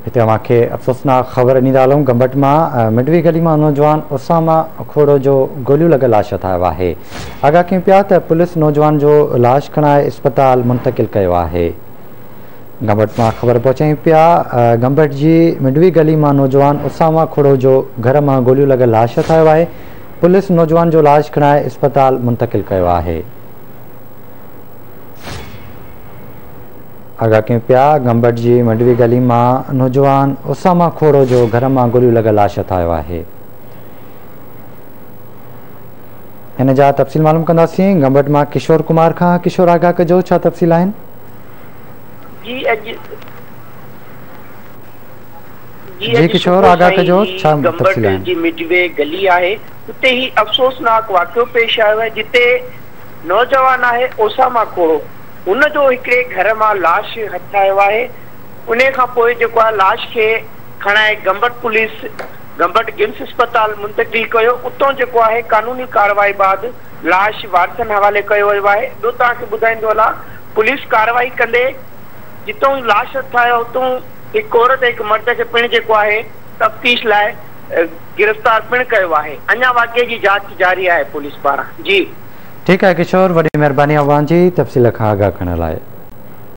هتي اوهان کي افسوسناڪ خبر ڏيندا هلون گمبٽ مان مڊوي گلي مان نوجوان اسامه کوڙو جو گوليون لڳل لاش هٿ آيو آهي. آگاهه ڪيون پيا ته پوليس نوجوان جو لاش کڻائي اسپتال منتقل ڪيو آهي. گمبٽ مان خبر پهچايون پيا گمبٽ جي مڊوي گلي مان نوجوان اسامه کوڙو جو گهر مان گوليون لڳل لاش هٿ آيو آهي. پوليس نوجوان جو لاش کڻائي اسپتال منتقل ڪيو آهي. آگاهه ڪيون پيا، گمبٽ جي منڊوي گلي مان نوجوان اسامه کوڙو جو گهر مان گوليون لڳل لاش هٿ آيو آهي. ان جا تفصيل معلوم ڪنداسين گمبٽ مان ڪشور ڪمار کان، ڪشور آگاهه ڪجو ڇا تفصيل آهن؟ جي اڄ جي جي اڄ ڪشور صبح آگاهه سائين ڪجو هي ڇا گمبٽ تفصيل آهن؟ جي مڊوي گلي آهي اتي هي افسوسناڪ واقعو پيش آيو آهي جتي نوجوان آهي اسامه کوڙو ان جو هڪڙي گهر مان لاش هٿ آيو آهي انهي کان پوء جيڪو آهي لاش کي کڻائي گمبٽ پوليس گمبٽ گمس اسپتال منتقل ڪيو اتون جيڪو آهي قانوني ڪارروائي بعد لاش وارثن حوالي ڪيو ويو آهي ٻيو توهان کي ٻڌائيندو هلان پوليس ڪارروائي ڪندي جتون لاش هٿ آيو اتون هڪ عورت ۽ هڪ مرد کي پڻ جيڪو آهي تفتيش لاء گرفتار پڻ ڪيو آهي اڃا واقعي جي جاچ جاري آهي پوليس پاران جي. ٺيڪ آهي ڪشور وڏي مهرباني اوهان جي تفصيل کان آگاهه ڪرڻ لاء.